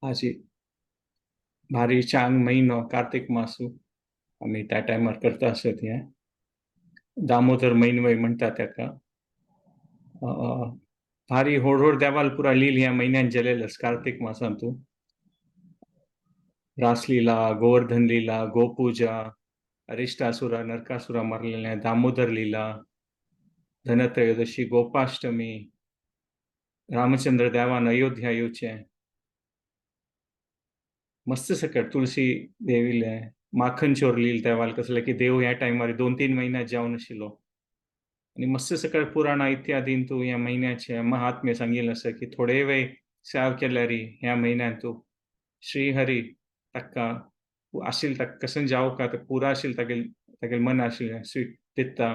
हाजी भारी चांग म्हयनो कार्तीक मासू आमी त्या टायमार करता आसत. हें दामोदर म्हयनो म्हणटा ताका. भारी व्हड व्हड देवाल पुरा लील ह्या म्हयन्यान जेलेले कार्तीक मासांतू. रासलीला, गोवर्धन लीला, गोपूजा, अरिष्टासुरा नरकासुरा मारलेले, दामोदर लीला, धनत्रयोदशी, गोपाष्टमी, रामचंद्र देवान अयोध्या येवचें, मस्त सकट तुळशी देवीले, माखन चोर लील देवाल कसले की देव ह्या टायमार 2-3 महिन्यात जावन आशिल्लो. आनी मस्त सकट पुराणां इत्यादीन तूं ह्या म्हयन्याचे महात्म्य सांगिल्लें आसा की थोडे वेळ सेवा केल्यार ह्या म्हयन्यान तूं श्रीहरी ताका आशिल्लें ताका कशें जावका ते पुरा आशिल्लें तागेले तागेले मन आशिल्लें स्वीट दिता.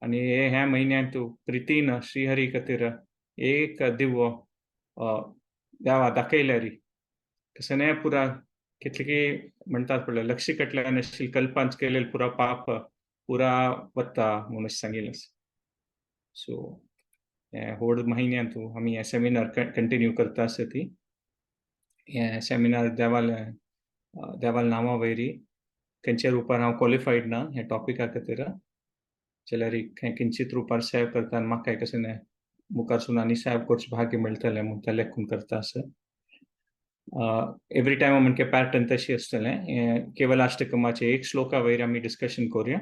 आनी ह्या म्हयन्यान तूं प्रितीन श्रीहरी खातीर एक दिवो देवा दाखयल्यार कशें पुरा कितले की म्हणटात पळय लक्ष कटल्यान आशिल्लें कल्पांच केलेलें पुरा पाप पुरा वता म्हणून सांगिल्लें आसा. सो हे व्हड म्हयन्यांत आमी हे सेमिनार कंटिन्यू करता आसा ती. हे सेमिनार देवाले देवाल नांवा वयरी खंयच्या रुपार हांव क्वॉलिफायड ना ह्या टॉपिका खातीर, जाल्यार हें किंचित रुपार सेव करता आनी म्हाका कशें न्हय मुखार सून आनी सेव करचें भाग्य मेळटलें म्हूण तें लेखून करता आसा. एवरी टायम म्हणके पॅटर्न तशी आसतलें. केवल अष्टकमाचे एक श्लोका वयर आमी डिस्कशन करुया,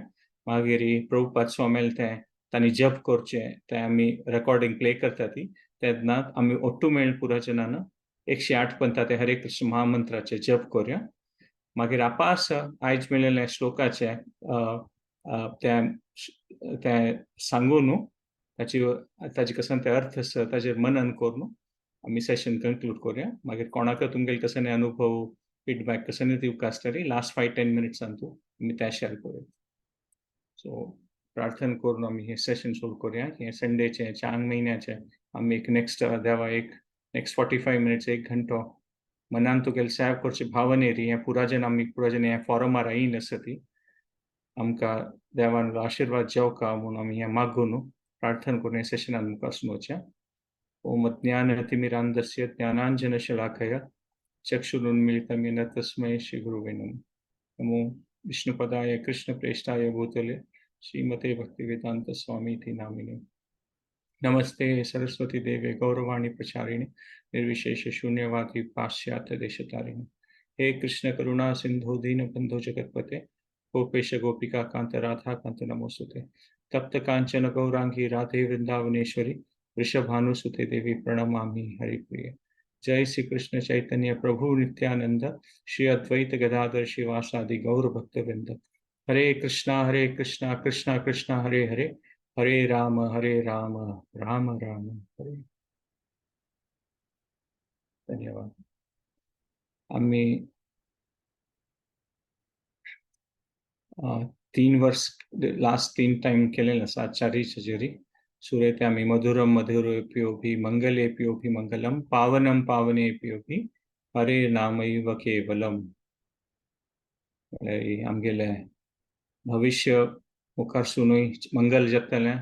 मागीर प्रभुपाद स्वामील तें तांणी जप करचें तें आमी रेकॉर्डिंग प्ले करता ती, तेन्ना आमी ओट्टू मेळ पुरा जनान 108 पंथा ते हरे कृष्ण महामंत्राचे जप करुया. मागीर आपास आयज मेळिल्ले श्लोकाचे तें तें सांगून ताची ताजे कसो ते अर्थ आसा ताजेर मनन करून आमी सेशन कंक्लूड करुया. मागीर कोणाक तुमगेले कसो अनुभव फिडबॅक कसो दिवंक आसतली लास्ट 5-10 मिनट्सान तूं आमी तें शेअर करुया. सो प्रार्थना करून आमी हें सेशन सुरू करुया. हें संडेचें चांग म्हयन्याचें आमी एक नेक्स्ट देवा एक नेक्स्ट 45 मिनट्स 1 घंटो मनान तुगेले सेव करचे भावनेरी हें पुराजन आमी पुराजन हें फॉरमार आयिल्लें आसा ती आमकां देवान आशिर्वाद जेवका म्हणून आमी हें मागून प्रार्थना करून हें सेशनान मुखार वचया. ओम अज्ञानतिमिरान्धस्य ज्ञानाञ्जनशलाकया चक्षुरुन्मीलितं येन तस्मै श्रीगुरुवे नमः. नमो विष्णुपदाय कृष्णप्रेष्ठाय भूतले श्रीमते भक्तिवेदांत स्वामीति नामिने. नमस्ते सरस्वती देवे गौरवाणी प्रचारिणे निर्विशेष शून्यवादी पाश्चात्य देशतारिणे. हे कृष्ण करुणा सिंधु दीनबंधु जगतपते गोपेश गोपिका कांत राधा कांत नमोस्तुते. तप्त कांचन गौरांगी राधे वृंदावनेश्वरी वृषभानुसुते देवी प्रणमामि हरिप्रिय. जय श्री कृष्ण चैतन्य प्रभु नित्यानंद श्री अद्वैत गदाधर शिवासादि गौर भक्तवृंद. हरे कृष्णा कृष्णा कृष्णा हरे हरे, हरे राम राम राम हरे. धन्यवाद. आम्ही 3 वर्ष लास्ट 3 टाइम केलेलं आसा आचार्य हजेरी. सुरेते आमी मधुरम मधुरेभ्योऽपि मंगलेभ्योऽपि मंगलम पावनम पावनेभ्योऽपि हरे नामैव केवलम. आमगेले भविष्य मुखार सुनूय मंगल जातलें,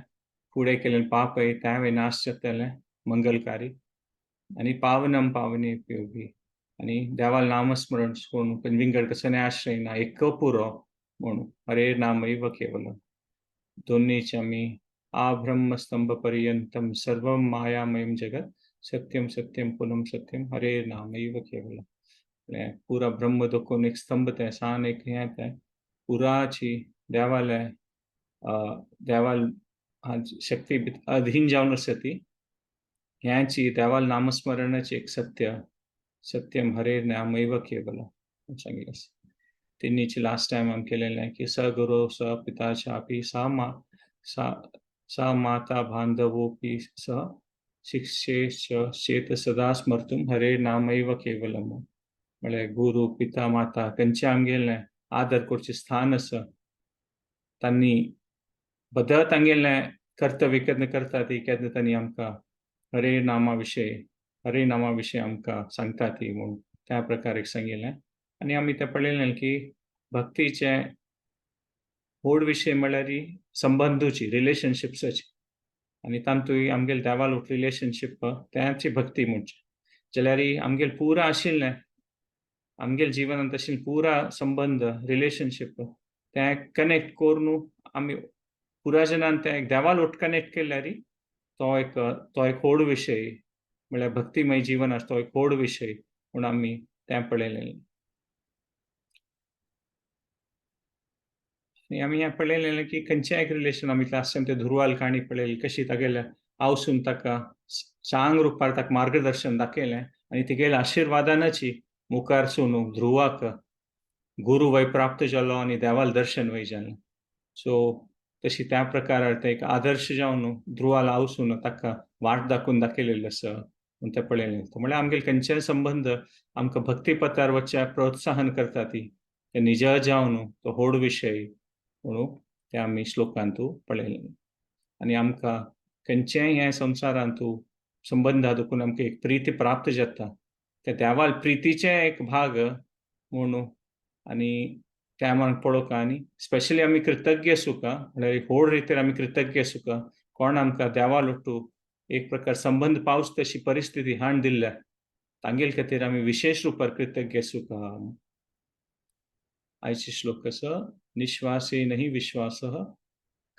फुडें केलें पापय तेंवूय नाश जातलें मंगलकारी. आनी पावनम पावनेभ्योऽपि आनी देवाल नामस्मरण करून विंगड कसो आश्रय ना एक पुरो म्हणून हरे नामैव केवलम. दोन्हीचे आमी आब्रह्मस्तंभ पर्यंतम सर्वं मायामयं जगत सत्यम सत्यम पुनम सत्यम हरे नामैव केवलम. पुरा ब्रह्म दोकोन एक स्तंभ तें सान एक हें तें पुराची देवाले देवाल शक्ती अधीन जावन आसा ती ह्याची देवाल नामस्मरणाची एक सत्य सत्यम हरे नामैव केवलम सांगिल्लें आसा. तेन्नीची लास्ट टायम आमी केलेलें की स गुरो स पिता चापी सा मा सा सा माता बांधवोपि स शिक्षेश चेत सदा स्मर्तुं हरे नामैव केवलम. म्हळ्यार गुरू पिता माता खंयचें आमगेलें आदर करचें स्थान आसा तांणी बदल तांगेलें कर्तव्य केन्ना करता ती केन्ना तांणी आमकां हरे नामा विशय हरे नामा विशय आमकां सांगता ती म्हूण त्या प्रकारे सांगिल्लें. आनी आमी तें पळयलें की भक्तीचें व्हड विशय म्हळ्यार संबंदूची रिलेशनशिप्साची आनी तातूंत आमगेले देवाल रिलेशनशीप त्याची भक्ती म्हणचे. जाल्यार आमगेल पुरा आशिल्लें आमगेल जिवनांत आशिल्लें पुरा संबंद रिलेशनशीप तें कनेक्ट करून आमी पुरा जनान तें देवाल ओट कनेक्ट केल्यार तो एक व्हड विशय, म्हळ्यार भक्तिमय जीवन आसा तो एक व्हड विशय म्हूण आमी तें पळयलें. आनी आमी हें पळयलें की खंयचें एक रिलेशन आमी लास्ट टायम ते ध्रुवाल काणी पळयली, कशी तागेल्या आवसून ताका चांग रुपार ताका मार्गदर्शन दाखयलें आनी तिगेल्या आशिर्वादानची मुखार सून ध्रुवाक गुरू वय प्राप्त जालो आनी देवाल दर्शन वय जालें. सो तशी त्या प्रकारार ते एक आदर्श जावन ध्रुवाल आवसून ताका वाट दाखोवन दाखयलेलें आसा म्हूण तें पळयलें. म्हळ्यार आमगेले खंयचेय संबंद आमकां भक्ती पथार वचच्या प्रोत्साहन करता ती ते निज जावन तो व्हड विशय म्हणून ते आमी श्लोकांतू पळयलें. आनी आमकां खंयचेय ह्या संवसारांतू संबंदा देखून आमकां एक प्रिती प्राप्त जाता, ते देवाल प्रितीचे एक भाग म्हणून आनी त्या आमी पळोवंक. आनी स्पेशली आमी कृतज्ञ आसूंक, म्हळ्यार व्हड रितीन आमी कृतज्ञ आसूंक कोण आमकां देवाल ओट्टू एक प्रकार संबंद पावस तशी परिस्थिती हाण दिल्ल्या तांगेल खातीर आमी विशेश रुपार कृतज्ञ आसूंक. आयचे श्लोक आसा, निश्वासे नहि विश्वासः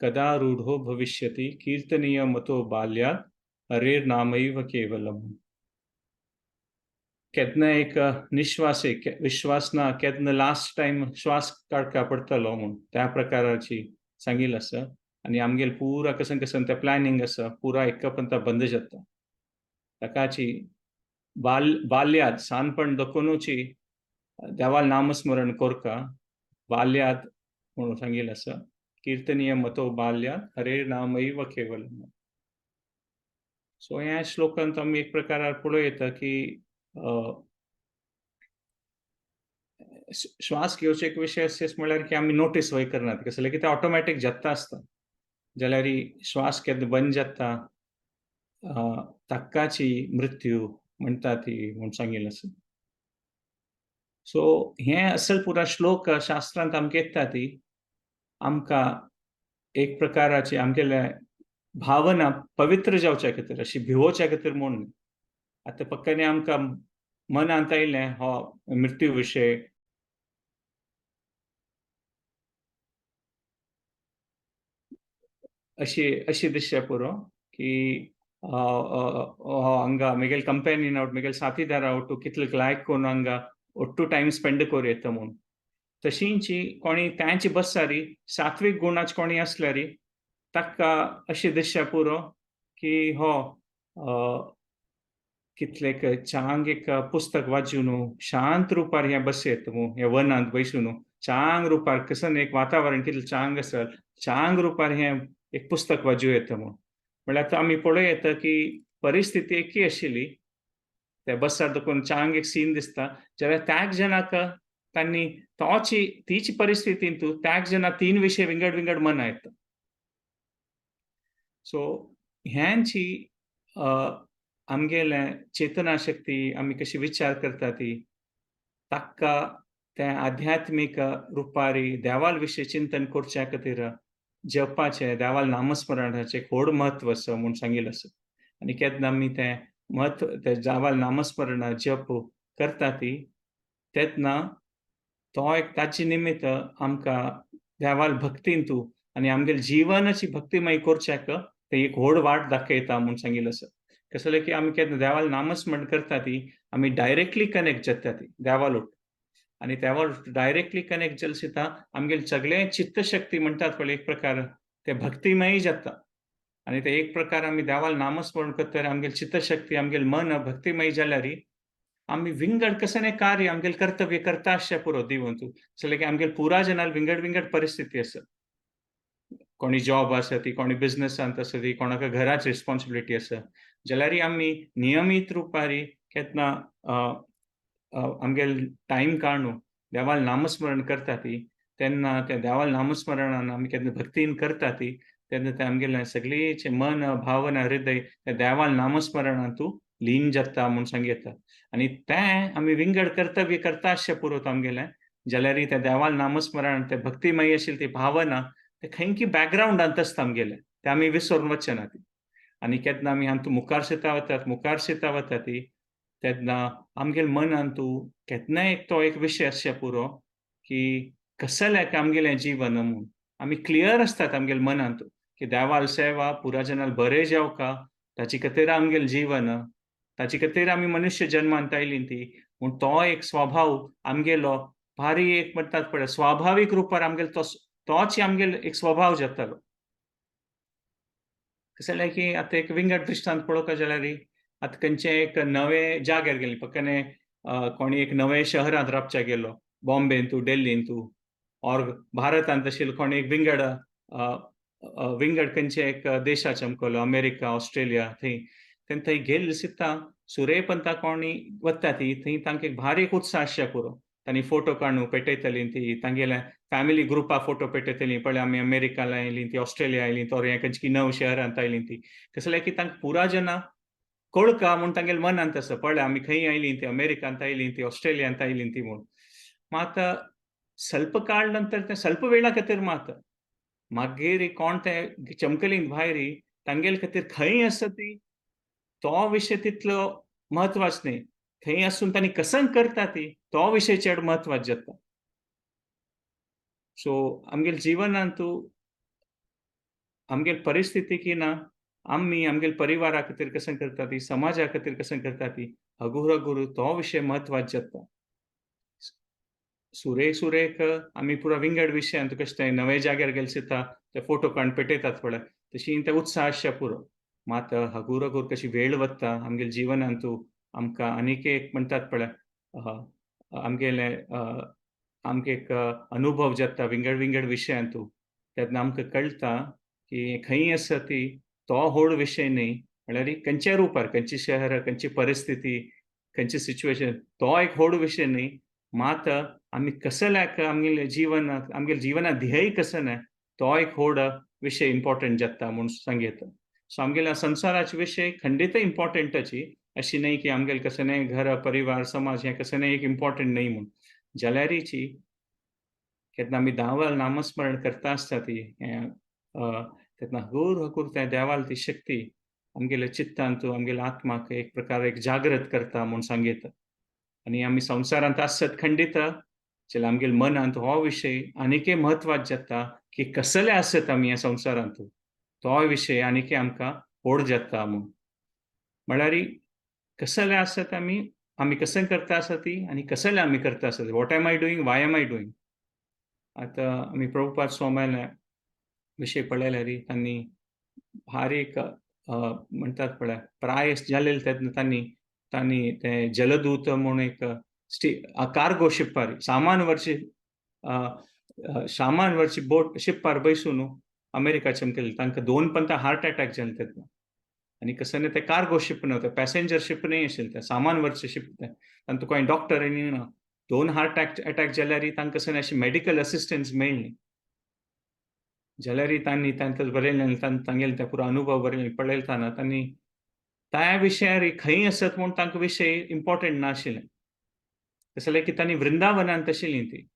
कदा रूढो भविष्यति कीर्तनीय मतो बाल्यात् हरेर्नामैव केवलम. केन्ना एक निश्वास एक विश्वास ना केन्ना लास्ट टायम श्वास काडका पडटलो म्हूण त्या प्रकाराची सांगिल्लें आसा. आनी आमगेल पुरा कसन कसन तें प्लॅनिंग आसा पुरा एक पंता बंद जाता. ताकाची बाल्यात सानपण दखुनूची देवाल नामस्मरण कोरका बाल्यात म्हणून सांगिल्लें आसा, कीर्तनीय मतो बाल्यात हरेर नामैव केवलम. सो ह्या श्लोकांत आमी एक प्रकारार पळोवं येता की श्वास घेवचे एक विशय अशें म्हळ्यार की आमी नोटीस वय करनात, कसलें की ते ऑटोमॅटीक जाता आसता. जाल्यार श्वास केन्ना बंद जाता ताकाची मृत्यू म्हणटा ती म्हूण सांगिल्लें आसा. सो हें असल पुरा श्लोक शास्त्रांत आमकां येता ती आमकां एक प्रकाराची आमगेले भावना पवित्र जावच्या खातीर, अशी भिवोच्या खातीर म्हूण. आतां पक्कानी आमकां मनांत आयलें हो मृत्यू विशय अशी अशी दिसचें पुरो की हांगा म्हगेल कंपेनियन आवट म्हगेल साथीदारा ओट्टू कितले लायक करून हांगा ओट्टू टायम स्पेंड करूं येता म्हूण. तशींची कोणी तांची बससारी सात्वीक गुणाच कोणी आसल्यारी ताका अशें दिसचें पुरो की हो कितलेक चांग एक पुस्तक वाचून शांत रुपार हें बसयत मू ह्या वनांत बसून चांग रुपार कसन एक वातावरण कितलें चांग आसल चांग रुपार हें एक पुस्तक वाजूं येता म्हूण. म्हळ्यार आतां आमी पळोवं येता की परिस्थिती एकी आशिल्ली ते बसार देखून चांग एक सीन दिसता जाल्यार त्याग जनाक तांणी तोची तीच परिस्थितींतू त्याग जना तीन विशय विंगड विंगड मना येता. सो ह्यांची आमगेले चेतना शक्ती आमी कशी विचार करता ती ताका तें आध्यात्मीक रुपारी देवाल विशय चिंतन करच्या खातीर जपाचें देवाल नामस्मरणाचें व्हड म्हत्व आसा म्हूण सांगिल्लें आसा. आनी केन्ना आमी तें म्हत्व तें देवाल नामस्मरण जप करता ती तेन्ना तो एक ताचे निमित्त आमकां देवाल भक्तींतू आनी आमगेले जिवनाची भक्तिमय करच्याक ते एक व्हड वाट दाखयता म्हूण सांगिल्लें आसा. कसलें की आमी केन्ना देवाल नामस्मरण करता ती आमी डायरेक्टली कनेक्ट जाता ती देवाल आनी देवाल डायरेक्टली कनेक्ट जाले सुद्दां आमगेले सगळें चित्तशक्ती म्हणटात पळय एक प्रकार ते भक्तिमय जाता. आनी ते एक प्रकार आमी देवाल नामस्मरण करतरी आमगेली चित्तशक्ती आमगेले मन भक्तिमय जाल्यार आमी विंगड कसलें कार्य आमगेलें कर्तव्य करता आसचें पुरो दिवंतू. जाल्यार की आमगेले पुरा जनाल विंगड विंगड परिस्थिती आसा, कोणी जॉब आसा ती, कोणी बिजनसांत आसा ती, कोणाक घराच रिस्पॉन्सिबिलिटी आसा. जाल्यार आमी नियमीत रुपारी केन्ना आमगेले टायम काडून देवाल नामस्मरण करता ती तेन्ना त्या देवाल नामस्मरणान आमी केन्ना भक्तीन करता ती तेन्ना ते आमगेलें सगळीचें मन भावना हृदय त्या देवाल नामस्मरणांतू लीन जाता म्हूण सांग येता. आनी तें आमी विंगड कर्तव्य करता आसचें पुरो आमगेलें जाल्यार त्या देवाल नामस्मरण ते भक्तिमय आशिल्ली ती भावना ते खंयकी बॅकग्रावंडांत आसता आमगेलें तें आमी विसरून वचचे ना ती. आनी केन्ना आमी हातूंत मुखार शेता वतात मुखार शेता वता ती तेन्ना आमगेले मनान तूं केन्नाय एक तो एक विशय आसचे पुरो की कसलें आमगेलें जीवन म्हूण आमी क्लियर आसतात आमगेले मनांत की देवाल सेवा पुराजनाल बरें जावका ताची खातीर आमगेलें जीवन, ताची खातीर आमी मनुष्य जन्मांत आयली ती म्हूण तो एक स्वभाव आमगेलो भारी एक म्हणटात पळय स्वाभावीक रुपार आमगेलो तो तोच आमगेलो एक स्वभाव जातालो. कशें जालें की आतां एक विंगड दृश्टांत पळोवपाक जाल्यार आतां खंयचें एक नवे जाग्यार गेली पक्कने कोणी एक नवे शहरांत रावच्या गेलो, बॉम्बेन तूं, दिल्लीन तूं, ऑर भारतांत आशिल्लो कोणी एक विंगड विंगड खंयचे एक देशा चमकलो, अमेरिका, ऑस्ट्रेलिया, थंय तेन्ना थंय गेल्ले सुद्दां सुरेपंता कोणी वता ती थंय तांकां एक भारी एक उत्साह आसचे पुरो. तांणी फोटो काडून पेटयतली ती तांगेल्या फॅमिली ग्रुपा फोटो पेटयतली, पळय आमी अमेरिकाला आयली ती, ऑस्ट्रेलिया आयली, तर हें खंयची नव शहरांत आयली ती. कसलें की तांकां पुरा जना कळका म्हूण तांगेल्या मनांत आसा, पळय आमी खंय आयली ती, अमेरिकांत आयली ती, ऑस्ट्रेलियांत आयली ती म्हूण. मात स्वल्प काळ नंतर तें स्वल्प वेळा खातीर मात मागीर कोण ते चमकलीन भायर तांगेले खातीर खंय आसा ती तो विशय तितलो म्हत्वाचो न्ही, थंय आसून तांणी कसंग करता ती तो विशय चड म्हत्वाचो जाता. सो आमगेले जिवनांत आमगेले परिस्थिती की ना आमी आमगेले परिवारा खातीर कसं करता ती, समाजा खातीर कसं करता ती, हगुर हगुर तो विशय म्हत्वाचो जाता. सुरेक सुरेक आमी पुरा विंगड विशयांत कशें तें नवे जाग्यार गेले सुद्दां ते फोटो काडून पेटयतात पळय तशी ते उत्साह आसचे पुरो. मात हगुर हगुर कशी वेळ वता आमगेले जिवनांत आमकां आनीक एक म्हणटात पळय आमगेले आमकां एक अनुभव जाता विंगड विंगड विशयांत, तेन्ना आमकां कळटा की खंय आसा ती तो व्हड विशय न्ही, म्हळ्यार खंयच्या रुपार, खंयचे शहर, खंयची परिस्थिती, खंयची सिच्युएशन तो एक व्हड विशय न्ही. मात आमी कसल्याक आमगेले जीवन, आमगेले जिवना ध्येय कसं ना तो एक व्हड विशय इम्पॉर्टंट जाता म्हूण सांगता. सो आमगेल्या संवसाराचे विशय खंडीत इम्पॉर्टंटाची, अशी न्ही की आमगेले कसं न्ही घर परिवार समाज हें कसं न्ही एक इम्पॉर्टंट न्ही म्हूण. जाल्यारीची केन्ना आमी देवाल नामस्मरण करता आसता ती तेन्ना हगूर हगूर त्या देवाल ती शक्ती आमगेल्या चित्तांत आमगेल्या आत्माक एक प्रकार एक जागृत करता म्हूण सांगता. आनी आमी संवसारांत आसत खंडीत जाल्यार आमगेल्या मनांत हो विशय आनीकय म्हत्वाचो जाता की कसले आसत आमी ह्या संवसारांत तो विशय आनीकय आमकां व्हड जाता म्हूण. म्हळ्यार कसले आसत आमी, आमी कसं करता आसा ती आनी कसले आमी करता आसत, what am I doing, why am I doing. आतां आमी प्रभुपाद स्वाम्याल्या विशय पळयल्यार तांणी भारी एक म्हणटात पळय प्राय जालेले तेन्ना तांणी तांणी ते जलदूत म्हूण एक कार्गो शिप्पार सामान व्हरची सामान व्हरची बोट शिप्पार बैसून अमेरिका चमकेले, तांकां दोन पंता हार्ट अटॅक जाले तेन्ना. आनी कसं न्ही ते कार्गो शिप न्हय, पॅसेंजर शिप न्ही आशिल्लें तें, सामान व्हरचें शिप तें. तांकां कांय डॉक्टर आनी ना, दोन हार्ट अटॅक जाल्यार तांकां कसं अशें मेडिकल असिस्टन्स मेळ्ळी जाल्यार तांणी तांकां बरयलें, तांगेले ते पुरो अनुभव बरयले पळयतना तांणी त्या विशयार खंय आसत म्हूण तांकां विशय इम्पॉर्टंट नाशिल्लें. तशें की तांणी वृंदावनांत आशिल्ली ती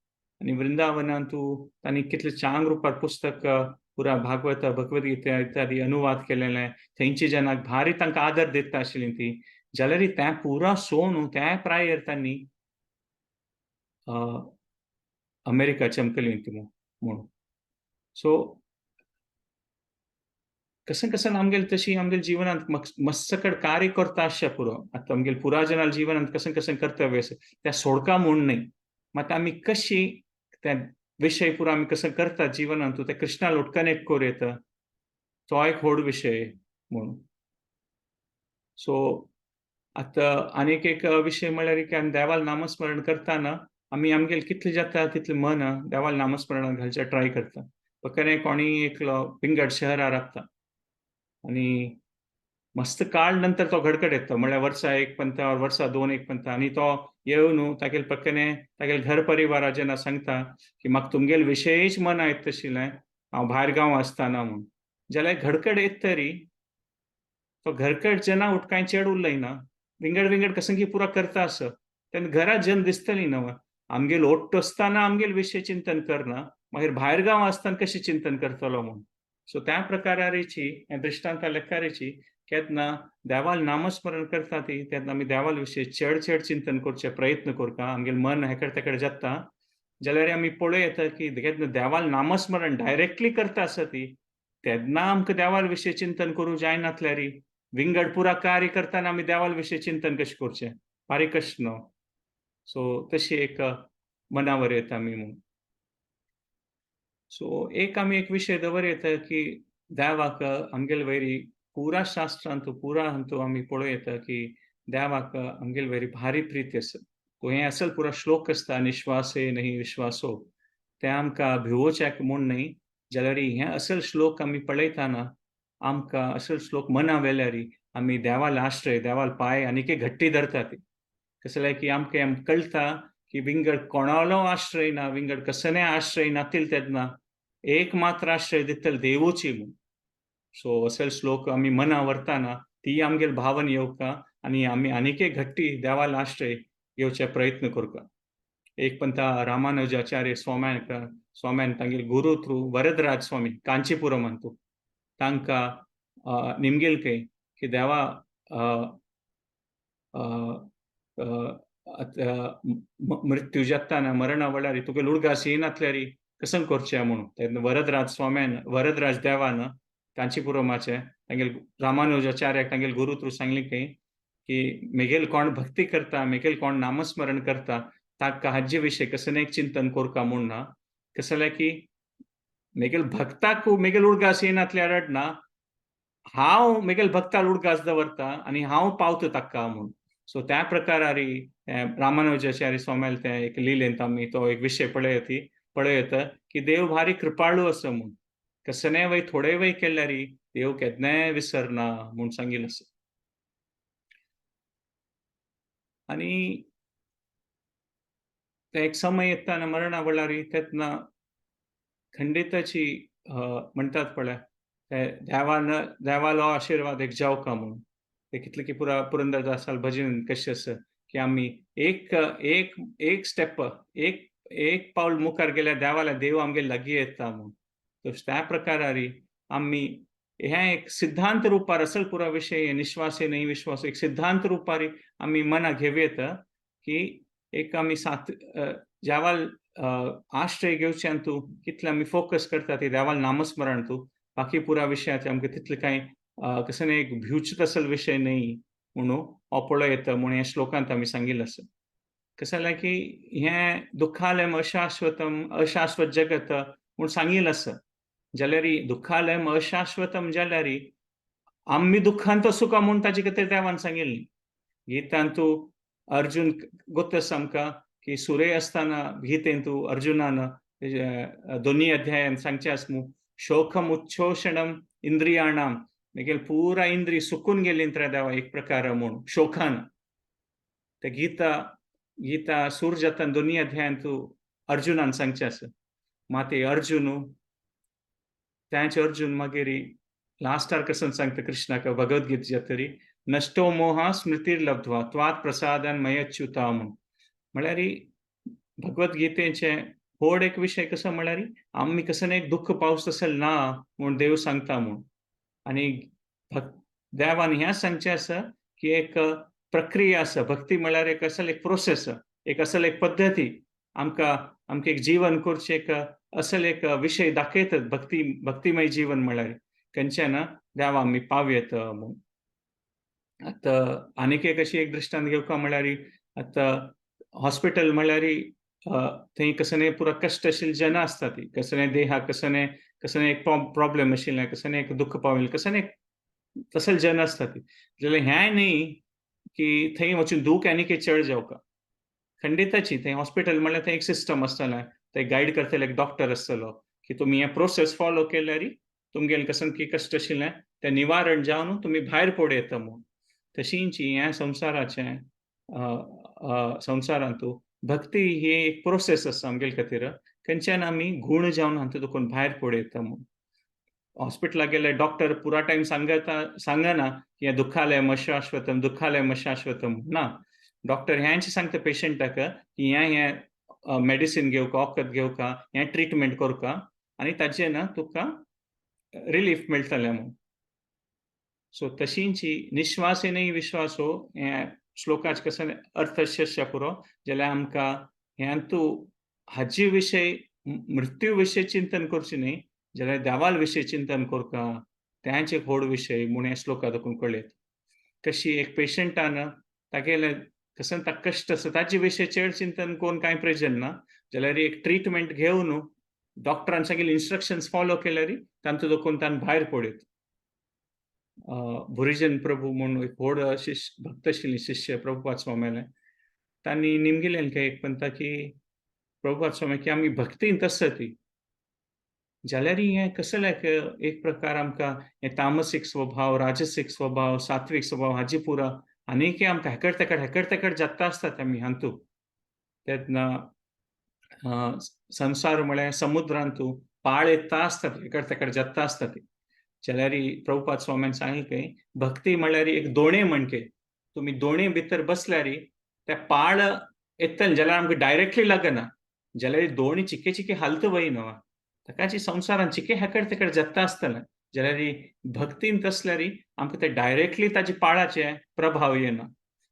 आनी वृंदावनांत तांणी कितले चांग रुपार पुस्तक पुरा भागवत भगवद्गीता इत्यादी अनुवाद केलेले, थंयचे जनाक भारी तांकां आदर दिता आशिल्ली ती. जाल्यार तें पुरा सोन त्या प्रायर तांणी अमेरिका चमकली ती म्हूण. सो कसं कसं आमगेले तशी आमगेले जिवनांत मस्सकड कार्य करता आसचें पुरो. आतां आमगेले पुरा जनाल जिवनांत कसं कसं कर्तव्य आसा त्या सोडका म्हूण न्ही, मात आमी कशी त्या विशय पुरो आमी कसं करता जिवनांत ते कृष्णा लोट कनेक्ट करूं येता तो एक व्हड विशय म्हूण. सो आतां आनीक एक विशय म्हळ्यार की आमी देवाल नामस्मरण करतना आमी आमगेले कितले जाता तितलें मन देवाल नामस्मरणाक घालचें ट्राय करता. पक्कने कोणी एकलो विंगड शहरार रावता आनी मस्त काळ नंतर तो घडकड येता, म्हळ्यार वर्सा एक पंथा वर्सा दोन एक पंथा, आनी तो येवन तागेले पक्कने तागेले घर परिवारा जेन्ना सांगता की म्हाका तुमगेले विशयच मन आयत आशिल्लें हांव भायर गांव आसतना म्हूण, जाल्यार घडकड येत तरी तो घरकड जेन्ना उठ कांय चड उलयना, विंगड विंगड कसंगी पुरा करता आस तेन्ना घरात जन दिसतली न्हय आमगेल ओट्ट आसतना आमगेल विशय चिंतन करना, मागीर भायर गांव आसतना कशें चिंतन करतलो म्हूण. सो त्या प्रकाराची दृश्टांता लेखारीची केन्ना देवाल नामस्मरण करता ती तेन्ना आमी देवाल विशय चड चड चिंतन करचे प्रयत्न करता, आमगेले मन हेकड तेकड जाता जाल्यार आमी पळोवं येता की केन्ना देवाल नामस्मरण डायरेक्टली करता आसा ती तेन्ना आमकां देवाल विशय चिंतन करूंक जायनातल्यारी विंगड पुरा कार्य करतना आमी देवाल विशय चिंतन कशें करचें, बारीक कशें न्हू. सो तशी एक मनावर येता आमी म्हूण. सो एक आमी एक विशय दवर येता की देवाक आमगेले वयरी पुरा शास्त्रांत पुरा हातूंत आमी पळोवं येता की देवाक आमगेले वयरी भारी प्रिती आसा. हें असल पुरा श्लोक आसता निश्वासे नहीं विश्वासो, तें आमकां भिवोवच्याक म्हूण न्हय, जाल्यार हें असल श्लोक आमी पळयतना आमकां असल श्लोक मना वेल्यारी आमी देवाल आश्रय देवाल पांय आनीक घट्टी धरता ती. कसलें जाल्यार की आमकां कळटा की विंगड कोणालो आश्रय ना, विंगड कसलें आश्रय नातील तेन्ना एक मात्र आश्रय दितले देवूची म्हूण. सो असल श्लोक आमी मना व्हरतना ती आमगेले भावन येवका आनी आमी आनीक घट्टी देवाल आश्रय घेवचे प्रयत्न करता. एक पंता रामानुजाचार्य स्वाम्यान स्वाम्यान तांगेले गुरू थ्रू वरदराज स्वामी कांचीपुरम अंतू तांकां निमगेल खंय की देवा मृत्यू जाताना मरणा वेळार तुका उडगास येनातल्यारी कसं करचें म्हणून. तेन्ना वरदराज स्वाम्यान वरदराज देवान कांचीपुरमाचे तांगेले रामानुजाचार्याक तांगेले गुरू थ्रू सांगलें खंय की मेगेल कोण भक्ती करता, मेगेल कोण नामस्मरण करता ताका हाजे विशय कसलें एक चिंतन करका म्हूण ना. कसलें जाल्यार की मेगेल भक्ताक मेगेल उडगास येनातल्यार रडना, हांव मेगेल भक्ताल उडगास दवरता आनी हांव पावता ताका म्हूण. सो त्या प्रकारारी रामानुजाचार्य स्वाम्याल तें एक लिलेंत आमी तो एक विशय पळयता की देव भारी कृपाळू आसा म्हूण, कसलें वय थोडे वय केल्यारी देव केन्नाय विसरना म्हूण सांगिल्लें आसा. आनी ते एक समय येतना मरणा वेळार तेन्ना खंडिताची म्हणटात पळय ते देवान देवालो आशिर्वाद एक जावका म्हणून. ते कितले की पुरा पुरंदरदासाल भजन कशें आसा की आमी एक एक एक स्टेप एक एक पावल मुखार गेल्यार देवाल्या देव आमगे लागीं येता म्हूण. तर त्या प्रकारारी आमी हें एक सिद्धांत रुपार असल पुरा विशय निश्वास न्हय विश्वास एक सिद्धांत रुपारी आमी मना घेवं येता की एक आमी सात देवाल आश्रय घेवच्यान तूं कितले आमी फोकस करता ती देवाल नामस्मरण तूं बाकी पुरा विशयाचे आमकां तितले कांय कसं न्हय एक भिवचें तसल विशय न्हय म्हणून हो पळय येता म्हूण ह्या श्लोकांत आमी सांगिल्लें आसा. कशें जाल्यार की हें दुःखालयम अशाश्वतम अशाश्वत जगत म्हूण सांगिल्लें आसा, जाल्यार दुःखालयम अशाश्वतम जाल्यार आमी दुःखांत सुखा म्हूण ताजे खातीर देवान सांगिल्लें. गीतांतू अर्जुन गोत आसा आमकां की सुरे आसतना गीतेंतू अर्जुनान दोनी अध्यायान सांगचें आसा मू शोकम उच्छोषणम इंद्रियाणाम मागीर पुरा इंद्रिय सुकून गेली रे देवा एक प्रकार म्हूण शोकान. ते गीता गीता सूर जाता दोनी अध्यायांतू अर्जुनान सांगचें आसा. माते अर्जुन त्याचे अर्जुन मागीर लास्टार कसं सांगता कृष्णाक भगवद्गीता जातरी नष्टो मोहा स्मृतीर लब्ध्वा त्वात प्रसादान मयच्युता म्हूण. म्हळ्यार भगवद्गीतेचे व्हड एक विशय कसो म्हळ्यार आमी कसं एक दुःख पावस असेल ना म्हूण देव सांगता म्हूण. आनी देवान हें सांगचें आसा की एक प्रक्रिया आसा, भक्ती म्हळ्यार एक असल एक प्रोसेस, एक असल एक पद्दती आमकां आमकां एक जीवन करचें एक असल एक विशय दाखयतात भक्ती भक्तिमय जीवन म्हळ्यार खंयच्यान देवा आमी पावयत म्हूण. आतां आनीक एक अशी एक दृश्टांत घेवका म्हळ्यार आतां हॉस्पिटल म्हळ्यार थंय कसलें पुरा कश्ट आशिल्ले जन आसता ती कसलें देहाक कसलें कसलें एक प्रॉब्लेम आशिल्लें कसलें एक दुःख पाविल्लें कसलें तसले जन आसता ती. जाल्यार हें न्ही की थंय वचून दूख आनीक चड जावका, खंडिताची थंय हॉस्पिटल म्हणल्यार थंय एक सिस्टम आसतलें, थंय गायड करतले एक डॉक्टर आसतलो की तुमी हें प्रोसेस फॉलो केल्यार तुमगेलें कसलें की कश्ट आशिल्लें तें निवारण जावन तुमी भायर पडूं येता म्हूण. तशींच हें संवसाराचें संवसारांतू भक्ती ही एक प्रोसेस आसा आमगेले खातीर खंयच्यान आमी गूण जावन हातूंत दुखून भायर पडूं येता म्हूण. हॉस्पिटलाक गेल्यार डॉक्टर पुरा टायम सांगता सांगना की हें दुखालयम अशाश्वतम दुखालयम अशाश्वतम ना. डॉक्टर हेंच सांगता पेशंटाक की हें हें मेडिसीन घेवका, वखद घेवका, हें ट्रिटमेंट करका आनी ताजें ना तुका रिलीफ मेळटलें म्हूण. सो तशींची निश्वासेनय विश्वासो हे श्लोकाच कसो अर्थ अशें पुरो जाल्यार आमकां ह्यांतू हाजे विशय मृत्यू विशय चिंतन करचें न्ही जाल्यार देवाल विशय चिंतन करका तेंच एक व्हड विशय म्हूण ह्या श्लोका दाखोवन कळ्ळें. कशी एक पेशंटान तागेले कसो ताका कश्ट आसा ताजे विशय चड चिंतन करून कांय प्रयोजन ना, जाल्यार एक ट्रिटमेंट घेवन डॉक्टरान सांगिल्ले इन्स्ट्रक्शन्स फॉलो केल्यार तांचो दाखोवन ताणें भायर पडयत. भुरिजन प्रभू म्हूण एक व्हड शिष्य भक्त आशिल्ली शिष्य प्रभुपाद स्वाम्याले, तांणी निमगिलें एक पंता की प्रभुपाद स्वामी की आमी भक्तींत आसता ती जाल्यार हें कसलें एक प्रकार आमकां हें तामसीक स्वभाव, राजसीक स्वभाव, सात्वीक स्वभाव हाजी पुरा आनीक आमकां हेकड तेकड हेकड तेकड जाता आसतात आमी हांतू. तेन्ना संसार म्हळ्यार समुद्रांतू पाळ येता आसतात हेकड तेकड जाता आसता ती. जाल्यार प्रभुपाद स्वाम्यान सांगलें की भक्ती म्हळ्यार एक दोणे म्हणके तुमी दोणे भितर बसल्यार ते पाळ येतले जाल्यार आमकां डायरेक्टली लागना, जाल्यार दोणी चिके चिके हालत वय न्हू ताकाची संवसारान चिके हेकड तेकड जाता आसतलें. जाल्यार भक्तीन तसल्यार आमकां ते डायरेक्टली ताजे पाळाचे प्रभाव येना.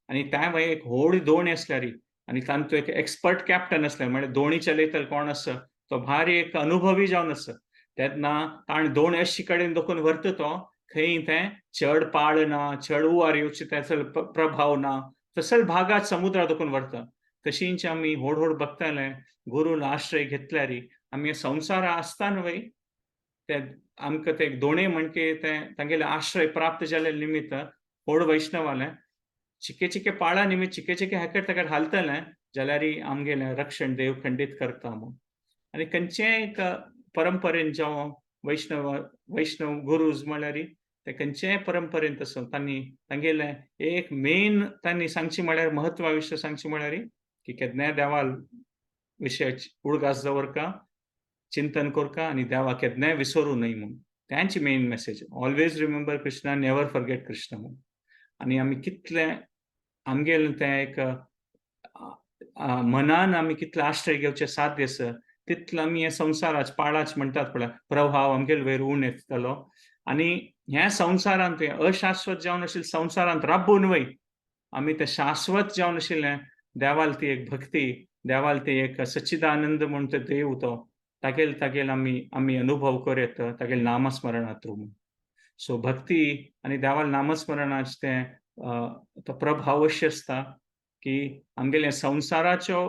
आनी त्या वय एक व्हड दोणी आसल्यार आनी तांचो एक एक्सपर्ट कॅप्टन आसल्यार म्हळ्यार दोणी चलयतलो कोण आसा तो भारी एक अनुभवी जावन आसा, तेन्ना ताणें दोणी अशी कडेन दखून व्हरता तो खंय तें चड पाळ ना, चड उवार येवचे तेचो प्रभाव ना, तसल भागात समुद्रा दखून व्हरता. तशींच आमी व्हड व्हड भक्ताले गुरून आश्रय घेतल्यार आमी संवसारा आसतना वय ते आमकां ते दोणे म्हणके ते तांगेले आश्रय प्राप्त जाले निमित्त व्हड वैष्णवाले चिके चिके पाळा निमित्त चिके चिके हेकड तेकड हालतले जाल्यार आमगेलें रक्षण देव खंडीत करता म्हूण. आनी खंयचेय एक परंपरेन जावं वैष्णव वैष्णव गुरूज म्हळ्यार ते खंयचेय परंपरेन तसो तांणी तांगेलें एक मेन तांणी सांगचें म्हळ्यार म्हत्वा विशय सांगचें म्हळ्यार की केन्नाय देवाल विशय उडगास दवरका, चिंतन करका आनी देवा केन्नाय विसरू न्हय म्हूण. तांची main message always remember Krishna, never forget Krishna म्हूण. आनी आमी कितले आमगेलें तें एक मनान आमी कितले आश्रय घेवचें साध्य आसा तितलो आमी हे संवसाराच पाळाच म्हणटात पळय प्रभाव आमगेले वयर उण येतलो. आनी ह्या संवसारांत अशाश्वत जावन आशिल्ले संवसारांत राबून वय आमी ते शाश्वत जावन आशिल्लें देवाल ती एक भक्ती, देवाल ती एक सच्चिदानंद म्हूण तो देव तो तागेल तागेल आमी आमी अनुभव कर येता तागेल नामस्मरणात म्हूण. सो भक्ती आनी देवाल नामस्मरणाचें तें तो प्रभाव अशें आसता की आमगेले संवसाराचो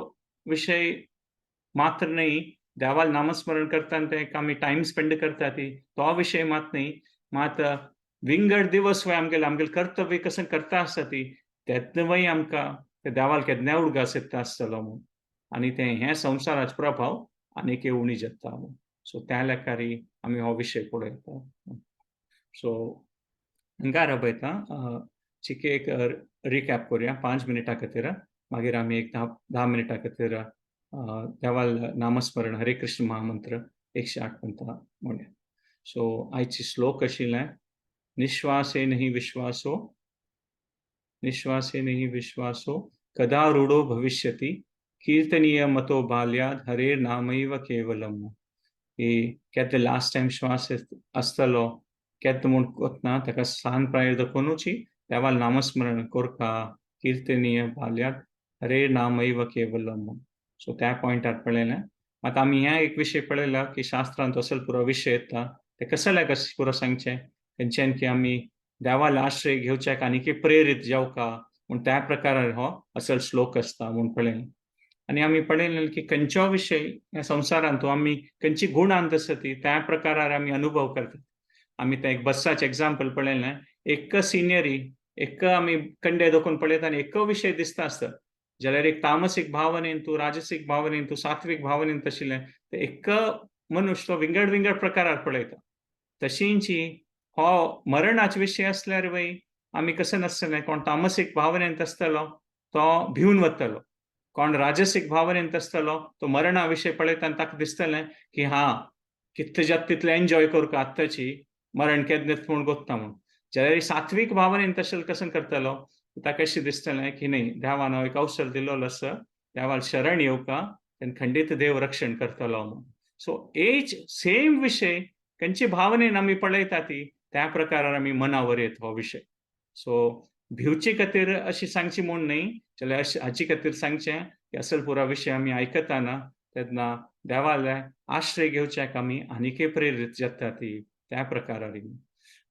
विशय मात्र न्हय, देवाल नामस्मरण करता ते आमी टायम स्पेंड करता ती तो विशय मात न्हय, मात विंगड दिवस वय आमगेले आमगेले कर्तव्य कसं करता आसता ती तेन्ना वय आमकां ते देवाल केन्नाय उडगास येता आसतलो म्हूण. आनी तें हें संवसाराचो प्रभाव आनीक उणी जाता म्हूण. सो त्या लेखारी आमी हो विशय पळयता. सो हांगा राबयता चिके एक रिकॅप करुया 5 मिनटां खातीर, मागीर आमी एक 10 मिनटां खातीर देवाल नामस्मरण हरे कृष्ण महामंत्र 108 म्हणटा म्हणया. सो आयची श्लोक आशिल्लें निश्वासेन हि विश्वासो, निश्वासेन हि विश्वासो कदा रूढो भविष्यति कीर्तनीय मतो बाल्याद हरे नामैव केवलम. की केन्ना लास्ट टायम श्वास आसतलो केन्ना म्हूण कोतना ताका सान प्रायर दाखोवनूची देवाल नामस्मरण करका कीर्तनीय बाल्याद हरे नामैव केवलम. सो त्या पॉयंटार पळयलें. मात आमी ह्या एक विशय पळयला की शास्त्रांत असल पुरो विशय येता ते कसले कशें पुरो सांगचें खंयच्यान की आमी देवाल आश्रय घेवच्याक आनीक प्रेरीत जावका म्हूण त्या प्रकारार हो असल श्लोक आसता म्हूण पळयलें. आनी आमी पळयलें की खंयचो विशय ह्या संवसारांत आमी खंयची गुणांत आसा ती त्या प्रकारार आमी अनुभव करतात. आमी तें एक बस्साचें एग्जाम्पल पळयलें, एक सिनरी एक आमी कंडे दाखोवन पळयता आनी एक विशय दिसता आसता, जाल्यार एक तामसीक भावनेन तूं राजसीक भावनेन तूं सात्वीक भावनेन तशिल्लें ते एक मनुष्य तो विंगड विंगड प्रकारार पळयता. तशींची हो मरणाचे विशय आसल्यार वय आमी कशें नासतलें, कोण तामसीक भावनेन आसतलो तो भिवन वतलो, कोण राजसीक भावनेन आसतलो तो मरणा विशय पळयता आनी ताका दिसतलें की हा कितले जाता तितलें एन्जॉय करका आत्ताची मरण केन्ना म्हूण गोत्ता म्हूण. जाल्यार सात्वीक भावनेन तशें कशें करतलो ताका अशें दिसतलें की न्हय देवान हो एक अवसर दिल्लो आसा देवाल शरण येवका तेन्ना खंडीत देव रक्षण करतलो म्हूण. सो एच सेम विशय खंयचे भावनेन आमी पळयता ती त्या प्रकारार आमी मनावर येत हो विशय. सो भिवचे खातीर अशी सांगची म्हूण न्हय, जाल्यार हाचे खातीर सांगचें की असल पुरा विशय आमी आयकताना तेन्ना देवाले आश्रय घेवच्याक आमी आनीकय प्रेरीत जाता ती त्या प्रकारार.